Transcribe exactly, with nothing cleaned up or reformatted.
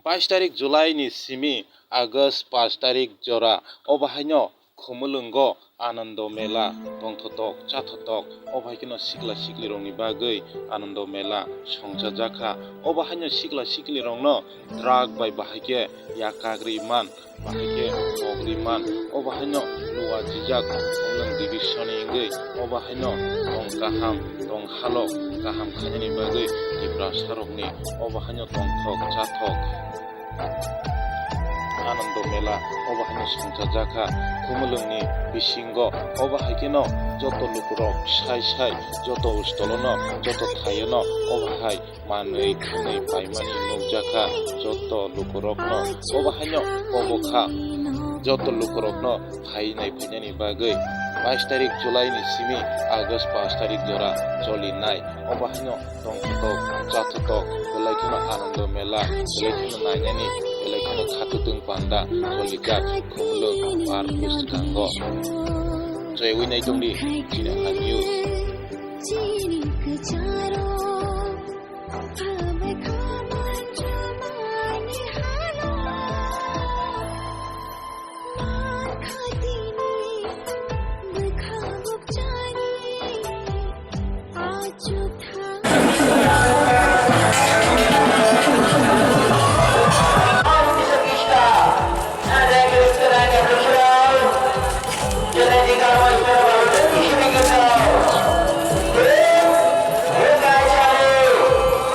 Bais tarik July ni simi August pash tarik jora, obo haino Khumulwngo Anando Mela tongthotok, chathotok, obo hai kheno sikla siklirokni bagwi Anando Mela songchajakha. Obo haino sikla siklirokno drug bai bahai khe yakagri man, bahai khe pogri man, obo haino luwa jijak Khumulwng division ni wngwi, obo haino tong kaham, tong halok kaham khainani bagwi Tiprasarokni obo haino tongthok chathok Anando Mela obo haino songchajakha. Khumulwngni bisingo obo hai kheno joto lukurok sai sai, joto ustolono, joto thaiono obo hai manwi khwnwi paimani nukjakha joto lukurokno. Obo haino obo kha joto lukurokno phainai phainani bagwi bais tarik July ni simi August pash tarik jora cholinai. Obo haino tongthotok, chathotok, belai kheno Anando Mela, belai kheno nainani, belai kheno khatutwng panda cholijak Khumulwng Park bwskango. Joywi naitongdi chini ha news.